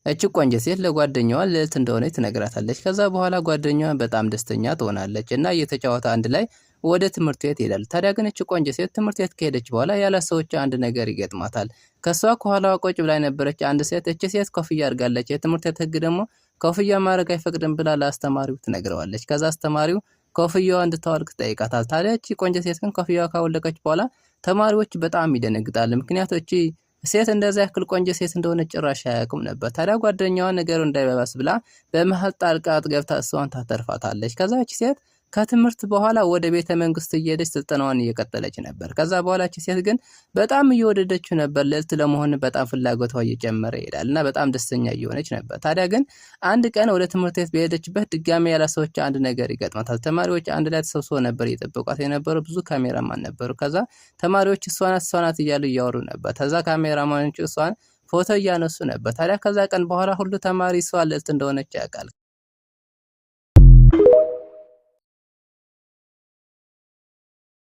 እች ቆንጆ ሴት ለጓደኛዋ ልዕልት እንደሆነች ትነግራታለች። ከዛ በኋላ ጓደኛዋ በጣም ደስተኛ ትሆናለች እና እየተጫወተ አንድ ላይ ወደ ትምህርት ቤት ይሄዳል። ታዲያ ግን እች ቆንጆ ሴት ትምህርት ቤት ከሄደች በኋላ ያለ ሰዎች አንድ ነገር ይገጥማታል። ከሷ ከኋላዋ ቁጭ ብላ የነበረች አንድ ሴት እች ሴት ኮፍያ አድርጋለች፣ የትምህርት ቤት ህግ ደግሞ ኮፍያ ማድረግ አይፈቅድም ብላ ለአስተማሪው ትነግረዋለች። ከዛ አስተማሪው ኮፍያዋ እንድታወልቅ ትጠይቃታል። ታዲያ እቺ ቆንጆ ሴት ግን ኮፍያዋ ካወለቀች በኋላ ተማሪዎች በጣም ይደነግጣል። ምክንያቱ እቺ ሴት እንደዛ ያክል ቆንጆ ሴት እንደሆነ ጭራሽ አያውቁም ነበር። ታዲያ ጓደኛዋ ነገሩ እንዳይባባስ ብላ በመሀል ጣልቃ ገብታ እሷን ታተርፋታለች። ከዛ እቺ ሴት ከትምህርት በኋላ ወደ ቤተ መንግስት እየሄደች ስልጠናዋን እየቀጠለች ነበር። ከዛ በኋላ እቺ ሴት ግን በጣም እየወደደችው ነበር። ልዕልት ለመሆን በጣም ፍላጎቷ እየጨመረ ይሄዳል እና በጣም ደስተኛ እየሆነች ነበር። ታዲያ ግን አንድ ቀን ወደ ትምህርት ቤት በሄደችበት ድጋሚ ያለ ሰዎች አንድ ነገር ይገጥማታል። ተማሪዎች አንድ ላይ ተሰብስበው ነበር እየጠበቋት የነበሩ፣ ብዙ ካሜራማን ነበሩ። ከዛ ተማሪዎች እሷ ናት እሷ ናት እያሉ እያወሩ ነበር። ከዛ ካሜራማኖቹ እሷን ፎቶ እያነሱ ነበር። ታዲያ ከዛ ቀን በኋላ ሁሉ ተማሪ እሷ ልዕልት እንደሆነች ያውቃል።